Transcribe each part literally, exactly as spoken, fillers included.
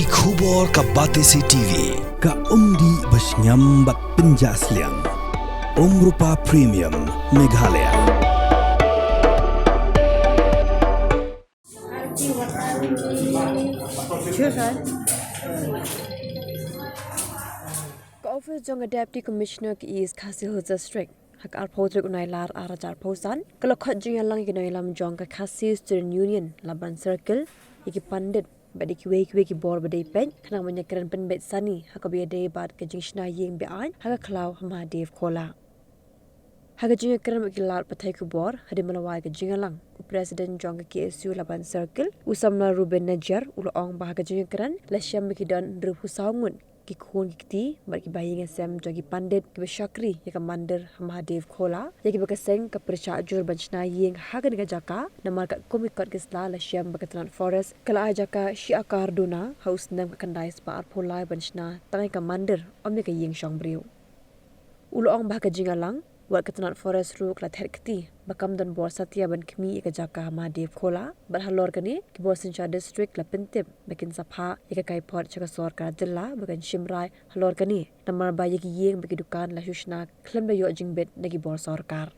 Ki khubor ka Batesi T V, ka umdih ba shngiam bad pynjah sliang. Umrupa Premium, Meghalaya. Ka office jong ka Deputy Commissioner ka East Khasi Hills District, ha ka arphew tarik u Nailar arhajar arphew san, ka la khot jingïalang ïa ki nongïalam jong ka Khasi Student Union Laban Circle, ïa ki pandit bad ïa kiwei kiwei ki bor ba dei peit, khnang ban ïakren pynbeit sani ha kaba ïadei bad ka jingshna ïing be-aiñ ha ka khlaw ha Mahadev Khola. Ha ka jingïakren bad ki lad pathai khubor, hadien ba la wai ka jingïalang, u President jong ka K S U Laban Circle, u samla Ruben Najiar, u la ong ba ha ka jingïakren la shem ba ki don hynriewphew saw ngut ki khun ki kti bad ki bahaïing hasem jong ki pandit kiba shakri ïa ka mandir ha Mahadev Khola, ïa kiba ka seng ka pyrshah jur ban shna ïing ha kane ka jaka, namar katkum ki kot ki sla la shem ba ka tnat forest ka la ai jaka shi akar duna ha u snem ka khyndai spah arphew lai ban shna tang ïa ka mandir, ym ïa ka ïing shong briew. U la ong ba ha ka jingïalang, wat ka tnat forest ruh ka la thet kti ba kam don bor satia ban khmih ïa ka jaka ha Mahadev Khola, bad halor kane, ki bor synshar district la pyntip ba kin sa phah ïa ka kaiphod sha ka sorkar jylla ba kan shim rai halor kane, namar ba ïa ki ïing bad ki dukan la shu shna khlem da ïoh jingbit na ki bor sorkar.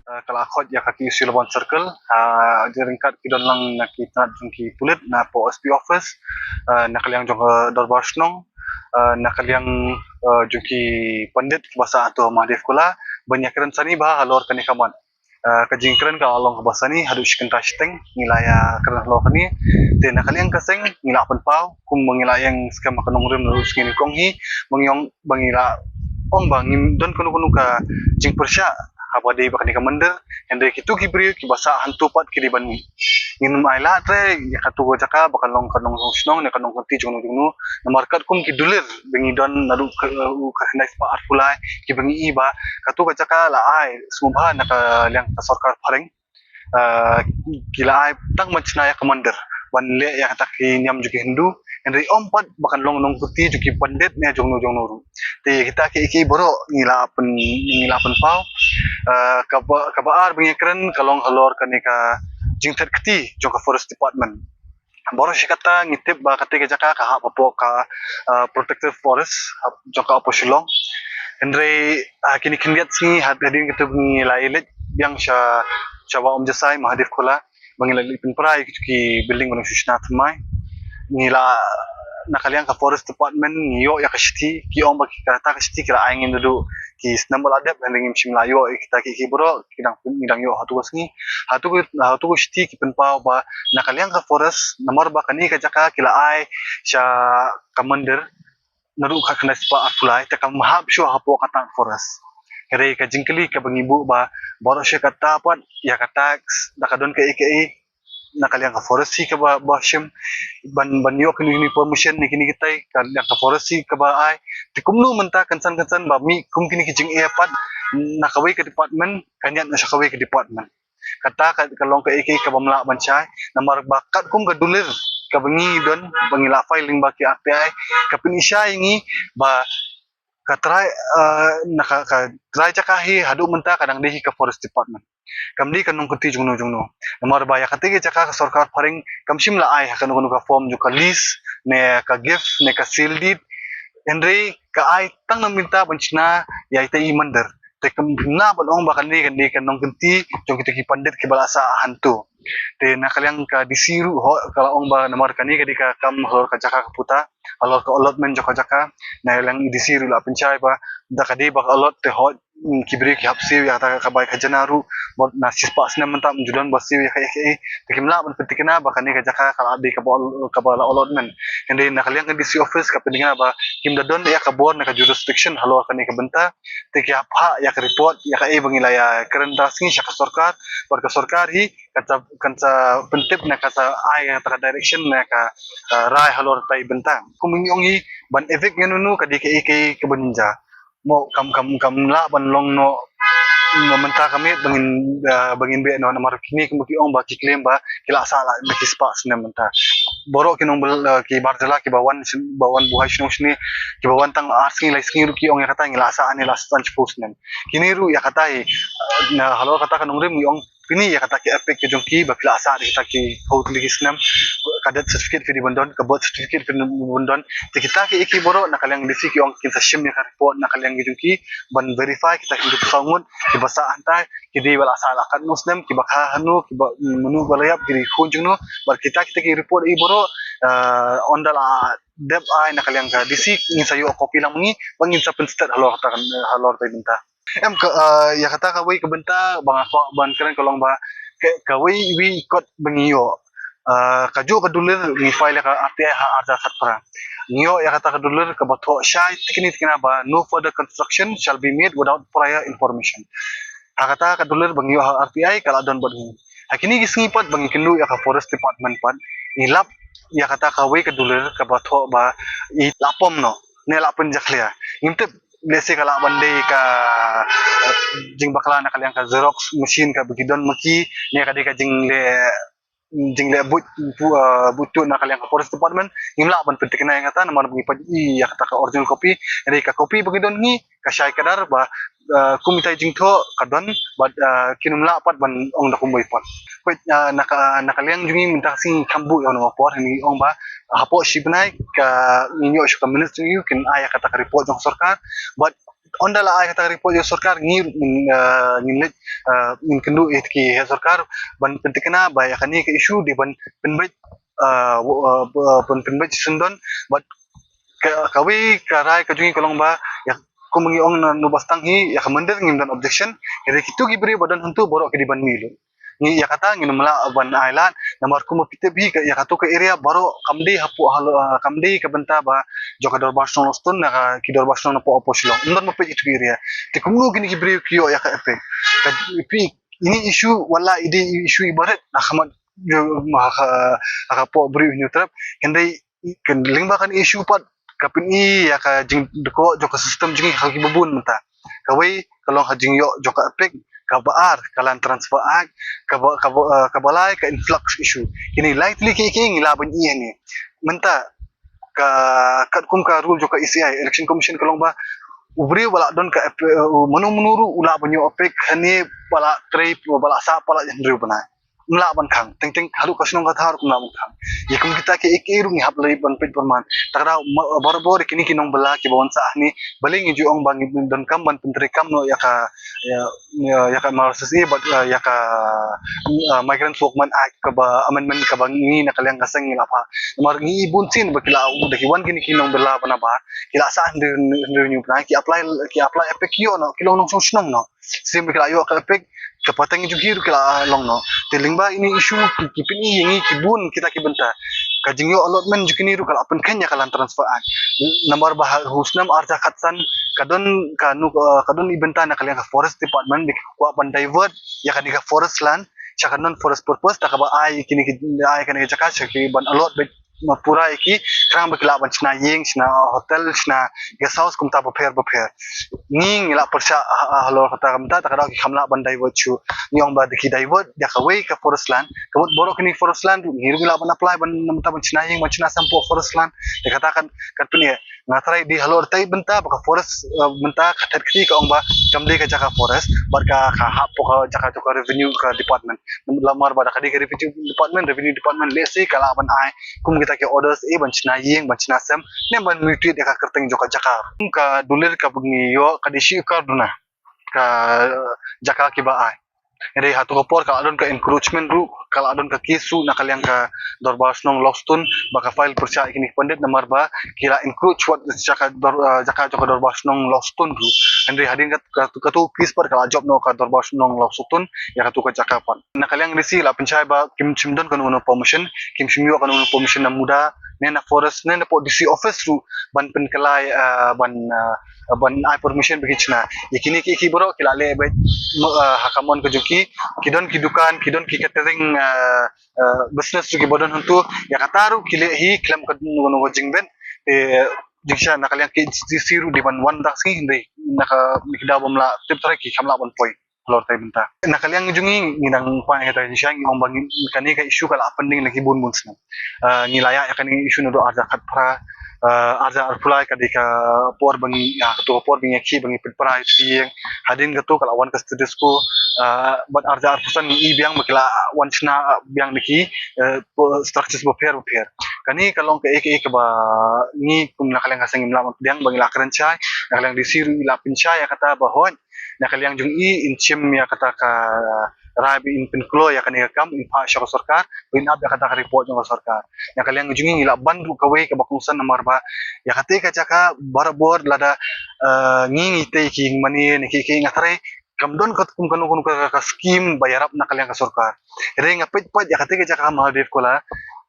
Eh, ka la khot ïa ka K S U Laban Circle, eh, ryngkat ki don lang na ki tnat jong ki pulit na poh S P office, eh, na ka liang jong ka dorbar shnong, eh, na ka liang, eh, jong ki pandit kiba sah ha Mahadev Khola, ban ïakren sani bha halor kane ka mat. Eh, ka jingkren ka la long kaba sani, haduh shi kynta shiteng ngi la ïakren halor kane. Te na ka liang ka seng ngi la pynpaw, kumba ngi la ïeng skhem ha ka nongrim naduh sngi nyngkong hi, ba ngi ong, ba ngi la ong ba ngim don kano kano ka jingpyrshah haba dei ba kane ka mandir, hynrei kito ki briew kiba sah hangto pat ki dei ban mih. Ngim ai lad re ïa kato ka jaka ba kan long ka nongshong shnong ne ka nongkynti jongno jongno, namar katkum ki dulir ba ngi don naduh ka, uh, ka khyndai spah arphew lai, kiba ngi i ba kato ka jaka la ai sngewbha na ka liang ka sorkar phareng. Uh, ki la ai tang ban shna ïa ka mandir, ban leh ïa kata ki niam jong ki Hindu, hynrei ym pat ba kan long nongkynti jong ki pandit ne jongno jongno ruh. Te kita kiei kiei baroh ngi la pyn, ngi la pynpaw. Uh, kaba, kaba ar ba ngi kren ka long halor kane ka jingthet kti jong ka Forest Department. Baroh shi katta ngi tip ba kata ka jaka ka hap hapoh ka, uh, protected forest, hap jong ka Upper Shillong. Hynrei, uh, kine khyndiat sngi had-, hadien kata ngi la ïaleit biang sha, sha Bah Umjasai Mahadev Khola, ba ngi la leit pynpra ïa ki building ba ngi shu shna thymmai. Ngi la, na ka liang ka Forest Department ngi ïoh ïa ka shithi, ki ong ba ki, kata ka shithi ki la ai ngi naduh ki snem ba la dep, hynrei ngim shym la ïoh ïa kita kiei kiei baroh, ki dang, ngi dang ïoh hato ka sngi. Hato ka, hato ka shithi ki pynpaw ba na ka liang ka forest, namar ba kane ka jaka ki la ai sha ka mandir naduh ka khyndai spah arphew lai, te kam hap shuh hapoh kata ka forest. Hynrei ka jingkylli kaba ngi buh ba baroh shi katta pat ïa kata da ka don kaei kaei na ka liang ka forest hi kaba, ba shim ban, ban ïoh kine, kine permission ne kine kitai, ka liang ka forest hi kaba ai. Te kumno mynta kynsan kynsan ba mih kum kine ki jingeh pat na kawei ka department, ka ñiad na sha kawei ka department. Kata ka, ka long kaei kaei kaba ym lah ban shai, namar ba katkum ka dulir kaba ngi don, ba ngi la filing bad ki R T I, ka pyni shai ïa ngi ba ka trai, eh, na ka, ka trai jaka hi haduh mynta ka dang dei hi ka Forest Department. Kam dei ka nongkynti jongno jongno. Namar ba ïa kata ka jaka ka sorkar phareng kam shym la ai ha kano kano ka form jong ka lease, ne ka gift, ne ka seal deed. Hynrei ka ai tang na mynta ban shna ïa ita i mandir. Te kam lah ban ong ba kane kane ka nongkynti jong kita ki pandit kiba la sah hantu. Te na ka liang ka D C ruh hooid ka la ong ba namar kane ka dei ka kam halor ka jaka ka puta, halor ka allotment jong ka jaka. Na ka liang i D C ruh la pynshai ba da ka dei ba ka allot te hooid, mm, ki briew ki hap siew ïa kata ka bai khajana ruh, bad na shispah snem mynta ym ju don ba siew ïa kaei kaei. Te kim lah ban pynthikna ba kane ka jaka ka la dei kaba, kaba la allotment. Hynrei na ka liang ka D C office ka pynthikna ba kim da don ïa ka bor na ka jurisdiction halor kane ka bynta. Te ki hap phah ïa ka report ïa kaei ba ngi la ïakren da sngi sha ka sorkar, bad ka sorkar hi kan sa, kan sa pyntip ne kan sa ai kata ka direction ne ka, eh, rai halor kata i bynta. Kum ngi ong hi ban evict ïa uno uno ka dei kaei kaei kaba ngi jia. Mo kam, kam, kam lah ban long noh, noh mynta ka miet ba ngin, eh, ba ngin beh noh namar kine kumba ki ong ba ki claim ba ki la sah la da ki spah snem mynta. Baroh ki nong bel, eh, ki bar jylla kiba wan syn-, ba wan buhai shnong shane, kiba wan tang ar sngi lai sngi ruh ki ong ïa kata ngi la sah ne la sah san shiphew snem. Kine ruh ïa kata hi, eh, na halor kata ka nongrim ngi ong pynïaid ïa kata ki EPIC ki jong ki ba ki la sah da kita ki hou tylli ki snem, ka death certificate phi dei ban don, ka birth certificate phi dei ban don. Te kita ki, ki baroh na ka liang D C ki ong kin sa shim ïa ka report na ka liang ki jong ki ban verify kita ki ngut saw ngut kiba sah hangtai, ki dei ba la sah la katno snem, kiba kha hano, kiba, mm, mano ba la ïap, ki dei khun jong no, bad kita, kita ki report i baroh, eh, ynda la dep ai na ka liang ka D C ngin sa ïoh copy lang ma ngi, ba ngin sa pynstet halor kata ka, halor kata i bynta. Em ka, eh, ïa kata kawei ka bynta ba nga kwah ban kren ka long ba ka, kawei, wei i kot ba ngi ïoh. Eh, kajuh ka dulir ngi file ïa ka R T I ha arhajar khatphra. Ngi ïoh ïa kata ka dulir kaba thoh shai tikni tikna ba no further construction shall be made without prior information. Ha kata ka dulir ba ngi ïoh ha R T I ka la don bad ngi. Ha kine ki sngi pat ba ngi kynduh ïa ka Forest Department pat, ngi lap ïa kata kawei ka dulir kaba thoh ba i la pom noh ne la pynjakhlia. Ngim tip, lehse ka lah ban dei ka, eh, jingbakla na ka liang ka xerox machine kaba ki don ma ki, ne ka dei ka jingleh, jingleh buit, bu-, eh, buit tuh na ka liang ka Forest Department. Ngim lah ban pynthikna ïa kata namar ba ngi peit ïa kata ka original copy. Hynrei ka copy ba ki don ngi ka shai kdar ba, eh, kum ita i jingthoh ka don bad, eh, kin ym lah pat ban ong da kumwei pat. Peit, eh, na ka, na ka liang jong ngi mynta ka sngi kam buh ïa u na por, ngi ong ba hapoh shi bnai ka ngin ïoh shuh ka minutes jong ngi kin ai ïa kata ka report jong sorkar. Bad ynda la ai kata ka report jong sorkar ngi, eh, ngin leit, eh, ngin kynduh ïa ki heh sorkar ban pynthikna ba ïa kane ka issue dei ban pynbeit, eh, w-, eh, pyn-, pynbeit shisyndon bad ka, kawei ka rai ka jong ngi ka long ba ïa kum ngi ong na, na ba stang hi ïa ka mandir ngim don objection. Ïa kito ki briew ba don hangto baroh ki dei ban mih lut. Ngi ïa kata ngin ym lah ban ai lad namar kum ba phi tip hi ka, ïa kato ka area baroh kam dei hapoh hal-, ah, kam dei ka bynta ba jong ka dorbar shnong Lostun na ka, ki dorbar shnong na poh, poh Shillong. Ym don ba peit ito ki area. Te kumno kine ki briew ki ïoh ïa ka EPIC? Ka EPIC ini issue wala i dei issue ibarat na khmat, ha ka, ha ka poh briew Hynñiewtrep. Hynrei kan lyngba kane issue pat ka pyni ïa ka jingdkhoh jong ka system jong ngi ha kiba bun mynta. Kawei ka long ha jingïoh jong ka EPIC, kaba ar ka Land Transfer Act, kaba, kaba, eh, kaba lai ka influx issue. Kine lai tylli kiei kiei ngi lah ban ïohi hangne. Mynta ka, katkum ka rule jong ka E C I, Election Commission ka long ba u briew ba la don ka EPIC, eh, u mano mano ruh u lah ban ïoh EPIC hangne ba la trei, ba la sah palat hynriew bnai. Ym lah ban khang. Teng teng haduh ka shnong ka thaw ruh ym lah ban khang. Ïa kum kita kiei kiei ruh ngi hap leit ban peit pyrman. Te ka daw ma-, barabor ïa kine ki nongbylla kiba wan sah hangne, balei ngi ju ong ba ngi donkam ban pyntreikam noh ïa ka, ïa, ïa, ïa ka M R S S A bad, eh, ïa ka, eh, Migrant Workmen Act kaba amendment kaba ngi na ka liang ka seng ngi la phah. Namar ngi i bun sien ba ki la, da ki wan kine ki nongbylla ba nabar ki la sah hynriew, hynriew hynñiew bnai ki apply, ki apply EPIC ki ïoh noh, ki long nongshong shnong noh. Shisien ba ki la ïoh ka EPIC, ka pateng jong ki ruh ki la long noh. Te lyngba ine i issue ki, ki pyni ïa ngi ki bun kita ki bynta. Ka jingïoh allotment jong kine ruh ka la pynkheiñ ïa ka Land Transfer Act. Namar ba ha u snem arhajar khatsan ka don ka nu-, ka don i bynta na ka liang ka Forest Department ba ki kwah ban divert ïa kane ka forest land sha ka non forest purpose, te kaba ai kine ki, ai kane ka jaka sha ki ban allot beit ma pura ïa ki, khnang ba ki lah ban shna ïing, shna hotel, shna guest house kumta bapher bapher. Ngi ngi lah pyrshah ha, ha, halor kata ka bynta, te ka daw ki kham lah ban divert shuh. Ngi ong ba da ki divert ïa kawei ka forest land, ka mut baroh kine forest land ruh ngi ruh ngi lah ban apply ban, namar ban shna ïing, ban shna sem hapoh forest land. Te kata kan, kan pyni Nga tharai dei halor kata ka bynta ba ka forest, eh, bynta ka thet kti ka ong ba kam dei ka jaka forest, bad ka, ka hap hapoh ka jaka jong ka revenue ka department. Namar ba da ka dei ka revenue department, revenue department lehse ka lah ban ai kum kita ki orders, eh, ban shna ïing, ban shna sem, ne ban mutuate ïa ka kyrteng jong ka jaka. Kum ka dulir kaba ngi ïoh ka dei shi ekar duna ka jaka kiba ai. Hynrei ha kato ka por ka la don ka encroachment ruh, ka la don ka case ruh na ka liang ka Dorbar Shnong Lawstone ba ka file pyrshah ïa kine ki pynthor namar ba ki la encroach wat jaka dor-, eh, jaka jong ka Dorbar Shnong Lawstone ruh. Hynrei hadien kat-, kat-, kato ka case pat ka la jop noh ka Dorbar Shnong Lawstone ïa kato ka jaka pat. Na ka liang DC la pynshai ba kim shym don kano kano permission, kim shym ïoh kano kano permission na MUDA, ne na forest, ne na poh DC office ruh ban pynkylla, eh, ban, eh, ban ai permission ba kin shna. Ïa kine ki, ki baroh ki la leh beit, eh, ha ka mon ka jong ki, ki don ki dukan, ki don ki catering, eh, eh, business ruh kiba don hangto, ïa kata ruh ki leh hi khlem kano kano ka jingbit. Eh, jingshisha na ka liang ki DC ruh dei ban wan da ka sngi, hynrei na ka, na ki daw bym lah tip trai ki kam lah ban poi halor kata ka bynta. Na ka liang jong ngi, ngi dang pan ïa kata jingshisha, ngi ong ba ngi, kane ka issue ka la pending na ki bun bun snem. Eh, ngi la ïaid ïa kane ka issue naduh arhajar khatphra, eh, arhajar arphew lai ka dei ka por ba ngi, ïa, kato ka por ba ngi ïakhih ba ngi pynpra ïa ka ïing. Hadien kato ka la wan ka status quo, eh, bad arhajar arphew san ngi i biang ba ki la wan shna, eh, biang da ki, eh, structures bapher bapher. Kane ka long kaei kaei kaba ngi kum na ka liang ka seng ngim lah ban pdiang, ba ngi la kren shai, na ka liang DC ruh i la pynshai ïa kata ba hooid, na ka liang jong i in shim ïa kata ka rai ba in pynkloi ïa kane ka kam, in phah sha ka sorkar ba in ap ïa kata ka report jong ka sorkar. Na ka liang jong i ngi lah ban ruh kawei kaba kongsan namar ba ïa kata ka jaka barabor lada, eh, ngi ngi tei ki mane ne ki, ki nga tharai kam don katkum kano kano ka, ka, ka scheme ba ïarap na ka liang ka sorkar. Hynrei nga peit pat ïa kata ka jaka Mahadev Khola,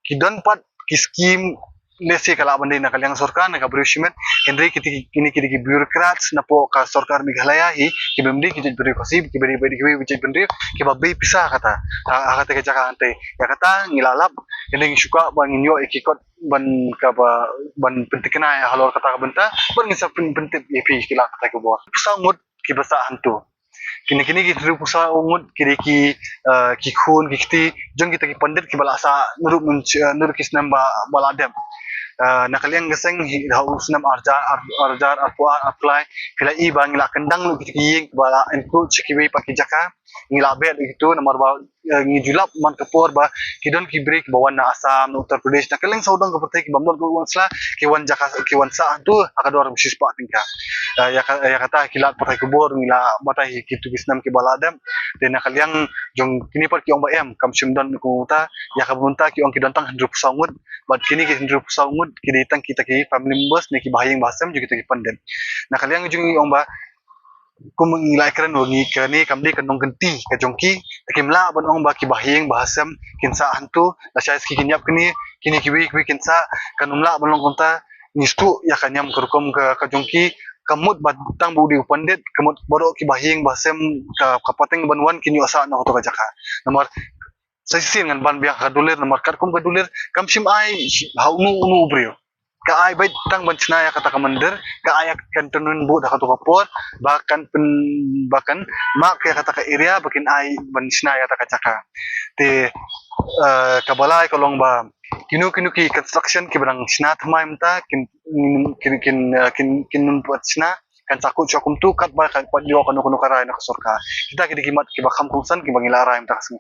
ki don pat ki scheme, lehse ka lah ban dei na ka liang sorkar, na ka briew shimet, hynrei kiti, kine kiti ki bureaucrats napoh ka sorkar Meghalaya hi, kiba ym dei ki jaitbynriew Khasi, kiba dei, ba dei kiwei ki jaitbynriew kiba bei pisa kata ha, ha kata ka jaka. Hynrei ïa kata ngi la lap, hynrei ngi shu kwah ba ngin ïoh ïa ki kot ban kaba, ban pynthikna ïa halor kata ka bynta, ban ngin sa pyn-, pyntip ïa phi ki la kata ka bor. Saw ngut kiba sah hangto. Kine, kine ki hynriewphew saw ngut ki dei ki, eh, ki khun ki kti jong kita ki pynthor kiba la sah naduh myn-, eh, naduh ki snem ba, ba la dep. Eh, na ka liang ka seng hi, ha u snem arhajar, ar-, arhajar arphew ar, arphew lai, phi la i ba ngi la kyndang lut kita ki ïing kiba la encroach sha kiwei pat ki jaka. Ngi la beh lut kito namar ba, eh, ngi ju lap man ka por ba ki don ki briew kiba wan na Assam, na Uttar Pradesh, na kylleng sawdong ka pyrthei kiba ym don kawei ka sla, ki wan jaka, ki wan sah hangto ha ka dor ba shispah tyngka. Eh, ïa ka, ïa kata ki lad pathai khubor ngi la batai hi kito ki snem kiba la dep. Te na ka liang jong kine pat ki ong ba em, kam shym don kumta, ïa kaba mynta ki ong ki don tang hynriewphew saw ngut, bad kine ki hynriewphew saw ngut ki dei tang kita ki family members ne ki bahaïing bahasem jong kita ki pynthor. Na ka liang jong ngi ong ba kum ngi la kren, ngi kren, kane kam dei ka nongkynti ka jong ki, te kim lah ban ong ba ki bahaïing bahasem kin sah hangto, lashai sa ki kin ïap kine, kine kiwei kiwei kin sah, kan ym lah ban long kumta. Ngi sngewthuh ïa ka niam ka rukom ka, ka jong ki, ka mut ba tang ba u dei u pynthor, ka mut baroh ki bahaïing bahasem ka, ka pateng ban wan kin ïoh sah na kato ka jaka. Namar sa shisien ngan ban biang ha ka dulir, namar katkum ka dulir kam shym ai ha uno uno u briew. Ka ai beit tang ban shna ïa kata ka mandir, ka ai ïa ka cantonment board ha kato ka por ba kan pyn-, ba kan mark ïa kata ka area ba kin ai ban shna ïa kata ka jaka. Te, eh, kaba lai ka long ba kino kino ki construction kiba dang shna thymmai mynta kin, kin, kin, eh, kin, kin nym pat shna, kan sa kut shuwa kumto katba kan pat ïoh kano kano ka rai na ka sorkar. Kita ki dei ki mat kiba kham kongsan kiba ngi la rai mynta ka sngi.